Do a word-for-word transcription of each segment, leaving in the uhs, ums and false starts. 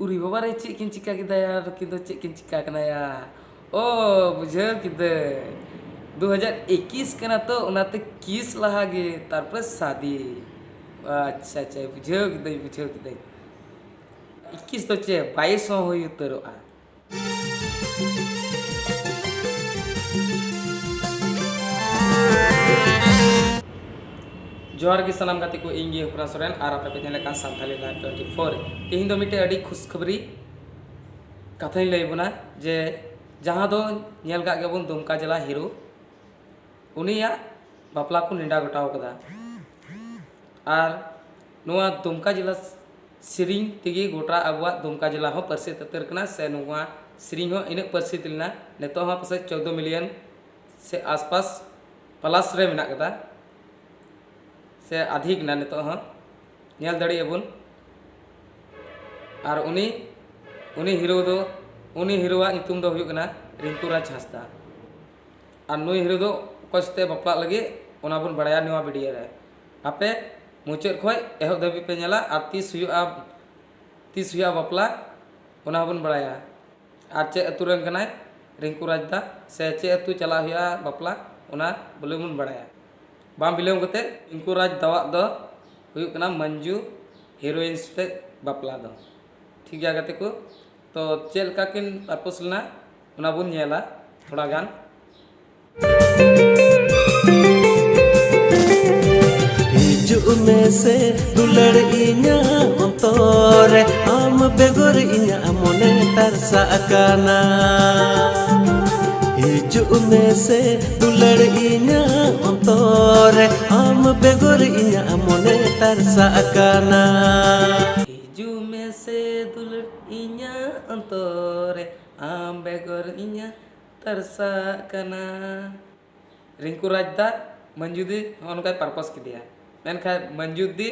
ᱩᱨᱤ ᱵᱟᱵᱟ ᱨᱮ, ᱪᱮᱫ ᱠᱤᱱ ᱪᱤᱠᱟ ᱠᱮᱫᱟ ᱭᱟ? ᱱᱩᱠᱤᱱ ᱫᱚ ᱪᱮᱫ ᱠᱤᱱ ᱪᱤᱠᱟ ᱠᱟᱱᱟ ᱭᱟ? ᱳ, ᱵᱩᱡᱷᱟᱹᱣ ᱠᱤᱫᱟᱹᱧ, ᱫᱩ ᱦᱟᱡᱟᱨ ᱮᱠᱤᱥ ᱠᱟᱱᱟ ᱛᱚ, ᱚᱱᱟᱛᱮ ᱠᱤᱥ ᱞᱟᱦᱟ ᱜᱮ, ᱛᱟᱨᱯᱚᱨᱮ ᱥᱟᱫᱤ᱾ ᱟᱪᱪᱷᱟ ᱟᱪᱪᱷᱟ, ᱵᱩᱡᱷᱟᱹᱣ ᱠᱤᱫᱟᱹᱧ, ᱵᱩᱡᱷᱟᱹᱣ ᱠᱤᱫᱟᱹᱧ᱾ ᱮᱠᱤᱥ ᱫᱚ ᱪᱮᱫ, ᱵᱟᱭᱤᱥ ᱦᱚᱸ ᱦᱩᱭ ᱩᱛᱟᱹᱨᱚᱜᱼᱟ᱾ ᱡᱚᱦᱟᱨ ᱜᱮ ᱥᱟᱱᱟᱢ ᱜᱟᱛᱮ ᱠᱚ, ᱤᱧ ᱜᱮ ᱦᱚᱯᱚᱱᱟ ᱥᱚᱨᱮᱱ ᱟᱨ ᱟᱯᱮ ᱯᱮ ᱧᱮᱞᱮᱫ ᱠᱟᱱ ᱥᱟᱱᱛᱟᱲᱤ ᱞᱟᱭᱤᱵᱷ ᱴᱩᱭᱮᱱᱴᱤ ᱯᱷᱳᱨ᱾ ᱛᱮᱦᱮᱧ ᱫᱚ ᱢᱤᱫᱴᱮᱡ ᱟᱹᱰᱤ ᱠᱷᱩᱥ ᱠᱷᱟᱹᱵᱽᱨᱤ ᱠᱟᱛᱷᱟᱧ ᱞᱟᱹᱭ ᱵᱚᱱᱟ, ᱡᱮ ᱡᱟᱦᱟᱸ ᱫᱚ ᱧᱮᱞ ᱠᱟᱜ ᱜᱮᱭᱟᱵᱚᱱ ᱫᱩᱢᱠᱟ ᱡᱮᱞᱟ ᱦᱤᱨᱳ, ᱩᱱᱤᱭᱟᱜ ᱵᱟᱯᱞᱟ ᱠᱚ ᱱᱮᱰᱟ ᱜᱚᱴᱟᱣ ᱠᱟᱫᱟ᱾ ᱟᱨ ᱱᱚᱣᱟ ᱫᱩᱢᱠᱟ ᱡᱮᱞᱟ ᱥᱮᱨᱮᱧ ᱛᱮᱜᱮ ᱜᱚᱴᱟ ᱟᱵᱚᱣᱟᱜ ᱫᱩᱢᱠᱟ ᱡᱮᱞᱟ ᱦᱚᱸ ᱯᱟᱹᱨᱥᱤ ᱩᱛᱟᱹᱨ ᱠᱟᱱᱟ, ᱥᱮ ᱱᱚᱣᱟ ᱥᱮᱨᱮᱧ ᱦᱚᱸ ᱤᱱᱟᱹᱜ ᱯᱟᱹᱨᱥᱤ ᱛᱮ ᱞᱮᱱᱟ᱾ ᱱᱤᱛᱚᱜ ᱦᱚᱸ ᱯᱟᱥᱮᱡ ᱪᱳᱫᱽᱫᱳ ᱢᱤᱞᱤᱭᱚᱱ ᱥᱮ ᱟᱥᱯᱟᱥ ᱯᱞᱟᱥ ᱨᱮ ᱢᱮᱱᱟᱜ ᱠᱟᱫᱟ, ᱥᱮ ᱟᱫᱷᱤᱠ ᱱᱟ ᱱᱤᱛᱚᱜ ᱦᱚᱸ, ᱧᱮᱞ ᱫᱟᱲᱮᱭᱟᱜᱼᱟ ᱵᱚᱱ᱾ ᱟᱨ ᱩᱱᱤ, ᱩᱱᱤ ᱦᱤᱨᱳ ᱫᱚ, ᱩᱱᱤ ᱦᱤᱨᱳᱣᱟᱜ ᱧᱩᱛᱩᱢ ᱫᱚ ᱦᱩᱭᱩᱜ ᱠᱟᱱᱟ ᱨᱤᱝᱠᱩ ᱨᱟᱡᱽ ᱦᱟᱸᱥᱫᱟ᱾ ᱟᱨ ᱱᱩᱭ ᱦᱤᱨᱳ ᱫᱚ ᱚᱠᱚᱭ ᱥᱟᱛᱮ ᱵᱟᱯᱞᱟᱜ ᱞᱟᱹᱜᱤᱫ, ᱚᱱᱟ ᱵᱚᱱ ᱵᱟᱲᱟᱭᱟ ᱱᱚᱣᱟ ᱵᱷᱤᱰᱤᱭᱳ ᱨᱮ᱾ ᱟᱯᱮ ᱢᱩᱪᱟᱹᱫ ᱠᱷᱚᱡ ᱮᱦᱚᱵ ᱫᱷᱟᱹᱵᱤᱡ ᱯᱮ ᱧᱮᱞᱟ᱾ ᱟᱨ ᱛᱤᱥ ᱦᱩᱭᱩᱜᱼᱟ, ᱛᱤᱥ ᱦᱩᱭᱩᱜᱼᱟ ᱵᱟᱯᱞᱟ, ᱚᱱᱟ ᱦᱚᱸᱵᱚᱱ ᱵᱟᱲᱟᱭᱟ᱾ ᱟᱨ ᱪᱮᱫ ᱟᱹᱛᱩ ᱨᱮᱱ ᱠᱟᱱᱟᱭ ᱨᱤᱝᱠᱩ ᱨᱟᱡᱽ ᱫᱟ, ᱥᱮ ᱪᱮᱫ ᱟᱹᱛᱩ ᱪᱟᱞᱟᱜ ᱦᱩᱭᱩᱜᱼᱟ ᱵᱟᱯᱞᱟ, ᱚᱱᱟ ᱵᱚᱞᱮ ᱵᱚᱱ ᱵᱟᱲᱟᱭᱟ᱾ ᱵᱟᱝ ᱵᱤᱞᱚᱢ ᱠᱟᱛᱮ, ᱨᱤᱝᱠᱩ ᱨᱟᱡᱽ ᱫᱟᱣᱟᱜ ᱫᱚ ᱦᱩᱭᱩᱜ ᱠᱟᱱᱟ ᱢᱚᱧᱡᱩ ᱦᱤᱨᱳᱭᱤᱱ ᱥᱟᱛᱮ ᱵᱟᱯᱞᱟ ᱫᱚ᱾ ᱴᱷᱤᱠ ᱜᱮᱭᱟ ᱜᱟᱛᱮ ᱠᱚ, ᱛᱚ ᱪᱮᱫ ᱞᱮᱠᱟ ᱠᱤᱱ ᱯᱟᱨᱯᱳᱥ ᱞᱮᱱᱟ, ᱚᱱᱟ ᱵᱚᱱ ᱧᱮᱞᱟ ᱛᱷᱚᱲᱟ ᱜᱟᱱ᱾ ᱦᱤᱡᱩᱜ ᱢᱮᱥᱮ ᱫᱩᱞᱟᱹᱲ ᱤᱧᱟᱹᱜ ᱚᱱᱛᱚᱨ ᱨᱮ, ᱟᱢ ᱵᱮᱜᱚᱨ ᱤᱧᱟᱹᱜ ᱢᱚᱱᱮ ᱛᱟᱨᱥᱟᱜ ᱠᱟᱱᱟ᱾ ᱦᱤᱡᱩᱜ ᱢᱮᱥᱮ ᱫᱩᱞᱟᱹᱲ ᱤᱧᱟᱹᱜ ᱚᱱᱛᱚᱨ ᱨᱮ, ᱟᱢ ᱵᱮᱜᱚᱨ ᱤᱧᱟᱹᱜ ᱢᱚᱱᱮ ᱛᱟᱨᱥᱟᱜ ᱠᱟᱱᱟ᱾ ᱦᱤᱡᱩᱜ ᱢᱮᱥᱮ ᱫᱩᱞᱟᱹᱲ ᱤᱧᱟᱹᱜ ᱚᱱᱛᱚᱨ ᱨᱮ, ᱟᱢ ᱵᱮᱜᱚᱨ ᱤᱧᱟᱹᱜ ᱛᱟᱨᱥᱟᱜ ᱠᱟᱱᱟ᱾ ᱨᱤᱝᱠᱩ ᱨᱟᱡᱽ ᱫᱟ ᱢᱚᱧᱡᱩ ᱫᱤ ᱱᱚᱜᱼᱚ ᱱᱚᱝᱠᱟᱭ ᱯᱟᱨᱯᱳᱥ ᱠᱮᱫᱮᱭᱟ, ᱢᱮᱱᱠᱷᱟᱱ ᱢᱚᱧᱡᱩ ᱫᱤ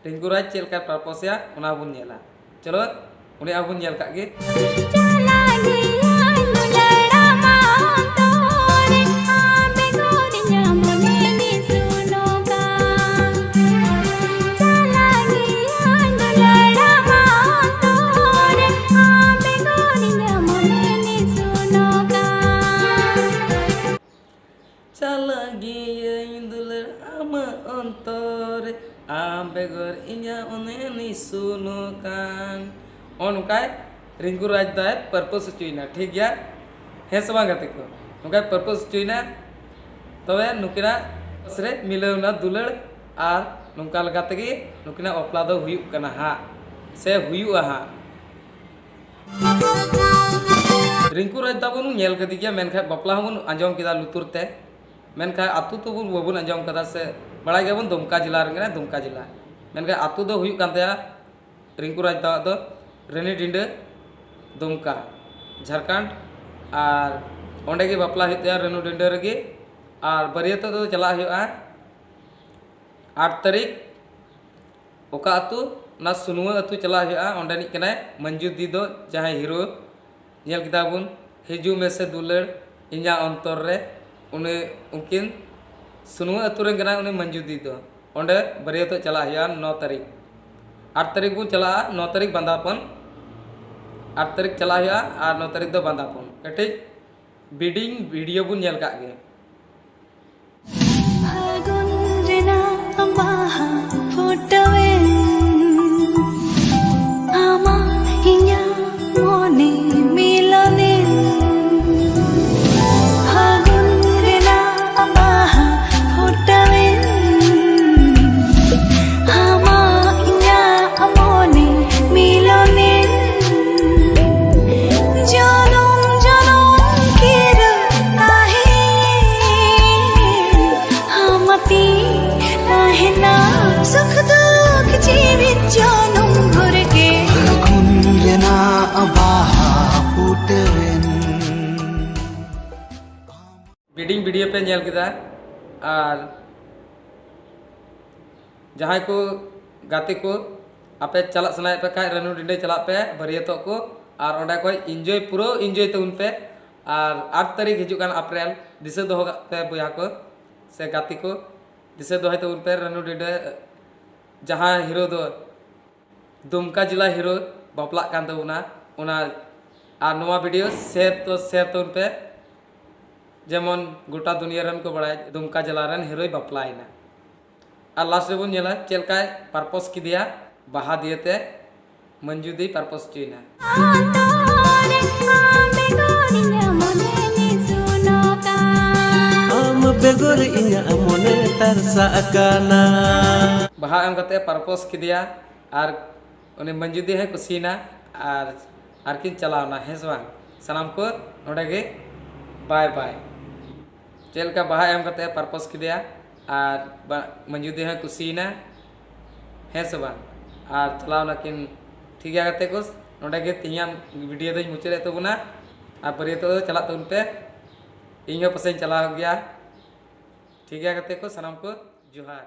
ᱨᱤᱝᱠᱩ ᱨᱟᱡᱽ ᱪᱮᱫ ᱞᱮᱠᱟᱭ ᱯᱟᱨᱯᱳᱥ ᱮᱭᱟ, ᱚᱱᱟ ᱵᱚᱱ ᱧᱮᱞᱟ᱾ ᱪᱚᱞᱚ, ᱩᱱᱤ ᱟᱵᱚ ᱵᱚᱱ ᱧᱮᱞ ᱠᱟᱜ ᱜᱮ᱾ ᱪᱟᱞᱟᱜᱤᱧ ᱫᱩᱞᱟᱹᱲᱟᱢᱟ ᱚᱱᱛᱚᱨ ᱨᱮ, ᱟᱢ ᱵᱮᱜᱚᱨ ᱤᱧᱟᱹᱜ ᱢᱚᱱᱮ ᱱᱤᱥᱩᱱᱚᱜᱟ᱾ ᱪᱟᱞᱟᱜᱤᱧ ᱫᱩᱞᱟᱹᱲᱟᱢᱟ ᱚᱱᱛᱚᱨ ᱟᱢ ᱵᱮᱜᱚᱨ ᱤᱧᱟᱹᱜ ᱚᱱᱮ ᱱᱤᱥᱩᱱᱚᱜ ᱠᱟᱱ᱾ ᱱᱚᱜᱼᱚ ᱱᱚᱝᱠᱟᱭ ᱨᱤᱝᱠᱩ ᱨᱟᱡᱽ ᱫᱟᱭ ᱯᱟᱨᱯᱳᱡᱽ ᱦᱚᱪᱚᱭᱮᱱᱟ, ᱴᱷᱤᱠ ᱜᱮᱭᱟ? ᱦᱮᱸ ᱥᱮ ᱵᱟᱝ ᱜᱟᱛᱮ ᱠᱚ? ᱱᱚᱝᱠᱟᱭ ᱯᱟᱨᱯᱳᱡᱽ ᱦᱚᱪᱚᱭᱮᱱᱟ᱾ ᱛᱚᱵᱮ ᱱᱩᱠᱤᱱᱟᱜ ᱨᱮ ᱢᱤᱞᱟᱹᱣ ᱮᱱᱟ ᱫᱩᱞᱟᱹᱲ, ᱟᱨ ᱱᱚᱝᱠᱟ ᱞᱮᱠᱟ ᱛᱮᱜᱮ ᱱᱩᱠᱤᱱᱟᱜ ᱵᱟᱯᱞᱟ ᱫᱚ ᱦᱩᱭᱩᱜ ᱠᱟᱱᱟ ᱦᱟᱸᱜ, ᱥᱮ ᱦᱩᱭᱩᱜᱼᱟ ᱦᱟᱸᱜ᱾ ᱨᱤᱝᱠᱩ ᱨᱟᱡᱽ ᱫᱟ ᱵᱚᱱ ᱧᱮᱞ ᱠᱮᱫᱮ ᱜᱮᱭᱟ, ᱢᱮᱱᱠᱷᱟᱱ ᱵᱟᱯᱞᱟ ᱦᱚᱸᱵᱚᱱ ᱟᱸᱡᱚᱢ ᱠᱮᱫᱟ ᱞᱩᱛᱩᱨ ᱛᱮ, ᱢᱮᱱᱠᱷᱟᱱ ᱟᱹᱛᱩ ᱛᱚᱵᱚᱱ ᱵᱟᱵᱚᱱ ᱟᱸᱡᱚᱢ ᱠᱟᱫᱟ᱾ ᱥᱮ ᱵᱟᱲᱟᱭ ᱜᱮᱭᱟᱵᱚᱱ ᱫᱩᱢᱠᱟ ᱡᱮᱞᱟ ᱨᱮᱱ ᱠᱟᱱᱟᱭ, ᱫᱩᱢᱠᱟ ᱡᱮᱞᱟ, ᱢᱮᱱᱠᱷᱟᱱ ᱟᱹᱛᱩ ᱫᱚ ᱦᱩᱭᱩᱜ ᱠᱟᱱ ᱛᱟᱭᱟ ᱨᱤᱝᱠᱩ ᱨᱟᱡᱽ ᱫᱟᱣᱟᱜ ᱫᱚ ᱨᱟᱹᱱᱤ ᱰᱤᱸᱰᱟᱹ, ᱫᱩᱢᱠᱟ, ᱡᱷᱟᱲᱠᱷᱚᱸᱰ᱾ ᱟᱨ ᱚᱸᱰᱮ ᱜᱮ ᱵᱟᱯᱞᱟ ᱦᱩᱭᱩᱜ ᱛᱟᱭᱟ ᱨᱟᱹᱱᱩ ᱰᱤᱸᱰᱟᱹ ᱨᱮᱜᱮ᱾ ᱟᱨ ᱵᱟᱹᱨᱭᱟᱹᱛᱚᱜ ᱫᱚ ᱪᱟᱞᱟᱜ ᱦᱩᱭᱩᱜᱼᱟ ᱟᱴ ᱛᱟᱹᱨᱤᱠᱷ᱾ ᱚᱠᱟ ᱟᱹᱛᱩ? ᱚᱱᱟ ᱥᱩᱱᱩᱣᱟᱹ ᱟᱹᱛᱩ ᱪᱟᱞᱟᱜ ᱦᱩᱭᱩᱜᱼᱟ᱾ ᱚᱸᱰᱮᱱᱤᱡ ᱠᱟᱱᱟᱭ ᱢᱟᱹᱧᱡᱩ ᱫᱤ ᱫᱚ, ᱡᱟᱦᱟᱸᱭ ᱦᱤᱨᱳ᱾ ᱧᱮᱞ ᱠᱮᱫᱟ ᱵᱚᱱ ᱦᱤᱡᱩᱜ ᱢᱮᱥᱮ ᱫᱩᱞᱟᱹᱲ ᱤᱧᱟᱹᱜ ᱚᱱᱛᱚᱨ ᱨᱮ, ᱩᱱᱤ, ᱩᱱᱠᱤᱱ ᱥᱩᱱᱩᱣᱟᱹ ᱟᱹᱛᱩ ᱨᱮᱱ ᱠᱟᱱᱟᱭ ᱩᱱᱤ ᱢᱟᱹᱧᱡᱩ ᱫᱤ ᱫᱚ᱾ ᱚᱸᱰᱮ ᱵᱟᱹᱨᱭᱟᱹᱛᱚᱜ ᱪᱟᱞᱟᱜ ᱦᱩᱭᱩᱜᱼᱟ ᱱᱚ ᱛᱟᱹᱨᱤᱠᱷ᱾ ᱟᱴ ᱛᱟᱹᱨᱤᱠᱷ ᱵᱚᱱ ᱪᱟᱞᱟᱜᱼᱟ, ᱱᱚ ᱛᱟᱹᱨᱤᱠᱷ ᱵᱟᱸᱫᱟᱯᱚᱱ᱾ ᱟᱴ ᱛᱟᱹᱨᱤᱠᱷ ᱪᱟᱞᱟᱜ ᱦᱩᱭᱩᱜᱼᱟ ᱟᱨ ᱱᱚ ᱛᱟᱹᱨᱤᱠᱷ ᱫᱚ ᱵᱟᱸᱫᱟᱯᱚᱱ᱾ ᱠᱟᱹᱴᱤᱡ ᱵᱤᱰᱤᱝ ᱵᱷᱤᱰᱤᱭᱳ ᱵᱚᱱ ᱧᱮᱞ ᱠᱟᱜ ᱜᱮ᱾ ᱯᱷᱟᱹᱜᱩᱱ ᱨᱮᱱᱟᱜ ᱵᱟᱦᱟ ᱯᱷᱩᱴᱟᱹᱣᱮᱱ, ᱟᱢᱟᱜ ᱤᱧᱟᱹᱜ ᱢᱚᱱᱮ ᱢᱤᱞᱚᱱᱮᱱ᱾ ᱯᱷᱟᱹᱜᱩᱱ ᱨᱮᱱᱟᱜ ᱵᱟᱦᱟ ᱯᱷᱩᱴᱟᱹᱣᱮᱱ, ᱟᱢᱟᱜ ᱤᱧᱟᱹᱜ ᱢᱚᱱᱮ ᱢᱤᱞᱚᱱᱮᱱ᱾ ᱡᱚᱱᱚᱢ ᱡᱚᱱᱚᱢ ᱠᱤᱨᱟᱹ ᱛᱟᱦᱮᱸ, ᱟᱢᱟᱛᱮ ᱛᱟᱦᱮᱱᱟ ᱥᱩᱠ ᱫᱩᱠ ᱡᱤᱣᱤᱫ ᱡᱚᱱᱚᱢ ᱵᱷᱳᱨ ᱜᱮ᱾ ᱯᱷᱟᱹᱜᱩᱱ ᱨᱮᱱᱟᱜ ᱵᱟᱦᱟ ᱯᱷᱩᱴᱟᱹᱣᱮᱱ᱾ ᱵᱤᱰᱤᱝ ᱵᱷᱤᱰᱤᱭᱳ ᱯᱮ ᱧᱮᱞ ᱠᱮᱫᱟ, ᱟᱨ ᱡᱟᱦᱟᱸᱭ ᱠᱚ ᱜᱟᱛᱮ ᱠᱚ ᱟᱯᱮ ᱪᱟᱞᱟᱜ ᱥᱟᱱᱟᱭᱮᱫ ᱯᱮ ᱠᱷᱟᱡ ᱨᱟᱹᱱᱩ ᱰᱤᱸᱰᱟᱹ ᱪᱟᱞᱟᱜ ᱯᱮ ᱵᱟᱹᱨᱭᱟᱹᱛᱚᱜ ᱠᱚ, ᱟᱨ ᱚᱸᱰᱮ ᱠᱷᱚᱡ ᱤᱱᱡᱚᱭ, ᱯᱩᱨᱟᱹ ᱤᱱᱡᱚᱭ ᱛᱟᱵᱚᱱ ᱯᱮ᱾ ᱟᱨ ᱟᱴ ᱛᱟᱹᱨᱤᱠᱷ ᱦᱤᱡᱩᱜ ᱠᱟᱱ ᱮᱯᱨᱤᱞ, ᱫᱤᱥᱟᱹ ᱫᱚᱦᱚ ᱠᱟᱜ ᱯᱮ ᱵᱚᱭᱦᱟ ᱠᱚ ᱥᱮ ᱜᱟᱛᱮ ᱠᱚ, ᱫᱤᱥᱟᱹ ᱫᱚᱦᱚᱭ ᱛᱟᱵᱚᱱ ᱯᱮ ᱨᱟᱹᱱᱩ ᱰᱤᱸᱰᱟᱹ ᱡᱟᱦᱟᱸ ᱦᱤᱨᱳ ᱫᱚ ᱫᱩᱢᱠᱟ ᱡᱮᱞᱟ ᱦᱤᱨᱳ ᱵᱟᱯᱞᱟᱜ ᱠᱟᱱ ᱛᱟᱵᱚᱱᱟ, ᱚᱱᱟ, ᱟᱨ ᱱᱚᱣᱟ ᱵᱷᱤᱰᱤᱭᱳ ᱥᱮᱭᱟᱨ ᱛᱚ ᱥᱮᱭᱟᱨ ᱛᱟᱵᱚᱱ ᱯᱮ, ᱡᱮᱢᱚᱱ ᱜᱚᱴᱟ ᱫᱩᱱᱤᱭᱟᱹ ᱨᱮᱱ ᱠᱚ ᱵᱟᱲᱟᱭ ᱫᱩᱢᱠᱟ ᱡᱮᱞᱟ ᱨᱮᱱ ᱦᱤᱨᱳᱭ ᱵᱟᱯᱞᱟᱭᱮᱱᱟ᱾ ᱟᱨ ᱞᱟᱥᱴ ᱨᱮᱵᱚᱱ ᱧᱮᱞᱟ ᱪᱮᱫ ᱞᱮᱠᱟᱭ ᱯᱟᱨᱯᱳᱡᱽ ᱠᱮᱫᱮᱭᱟ ᱵᱟᱦᱟ ᱫᱤᱭᱮᱛᱮ᱾ ᱢᱚᱧᱡᱩ ᱫᱤ ᱯᱟᱨᱯᱳᱡᱽ ᱦᱚᱪᱚᱭᱮᱱᱟ᱾ ᱟᱢ ᱵᱮᱜᱚᱨ ᱤᱧᱟᱹᱜ ᱢᱚᱱᱮ ᱛᱟᱨᱥᱟᱜ ᱠᱟᱱᱟ᱾ ᱵᱟᱦᱟ ᱮᱢ ᱠᱟᱛᱮ ᱯᱟᱨᱯᱳᱡᱽ ᱠᱮᱫᱮᱭᱟ ᱟᱨ ᱩᱱᱤ ᱢᱚᱧᱡᱩ ᱫᱤ ᱦᱚᱸᱭ ᱠᱩᱥᱤᱭᱮᱱᱟ ᱟᱨ ᱟᱨᱠᱤᱱ ᱪᱟᱞᱟᱣᱱᱟ, ᱦᱮᱸ ᱥᱮ ᱵᱟᱝ? ᱥᱟᱱᱟᱢ ᱠᱚ ᱱᱚᱰᱮ ᱜᱮ ᱵᱟᱭ ᱵᱟᱭ᱾ ᱪᱮᱫ ᱞᱮᱠᱟ ᱵᱟᱦᱟ ᱮᱢ ᱠᱟᱛᱮ ᱯᱟᱨᱯᱳᱡᱽ ᱠᱮᱫᱮᱭᱟ ᱟᱨ ᱵᱟ- ᱢᱚᱧᱡᱩ ᱫᱤ ᱦᱚᱸᱭ ᱠᱩᱥᱤᱭᱮᱱᱟ, ᱦᱮᱸ ᱥᱮ ᱵᱟᱝ? ᱟᱨ ᱪᱟᱞᱟᱣ ᱱᱟᱠᱤᱱ᱾ ᱴᱷᱤᱠ ᱜᱮᱭᱟ ᱜᱟᱛᱮ ᱠᱚ, ᱱᱚᱰᱮ ᱜᱮ ᱛᱮᱦᱮᱧᱟᱜ ᱵᱷᱤᱰᱤᱭᱳ ᱫᱚᱧ ᱢᱩᱪᱟᱹᱫᱮᱫ ᱛᱟᱵᱚᱱᱟ᱾ ᱟᱨ ᱵᱟᱹᱨᱭᱟᱹᱛᱚᱜ ᱫᱚ ᱪᱟᱞᱟᱜ ᱛᱟᱵᱚᱱ ᱯᱮ, ᱤᱧ ᱦᱚᱸ ᱯᱟᱥᱮᱧ ᱪᱟᱞᱟᱣ ᱜᱮᱭᱟ᱾ ᱴᱷᱤᱠ ᱜᱮᱭᱟ ᱜᱟᱛᱮ ᱠᱚ, ᱥᱟᱱᱟᱢ ᱠᱚ ᱡᱚᱦᱟᱨ᱾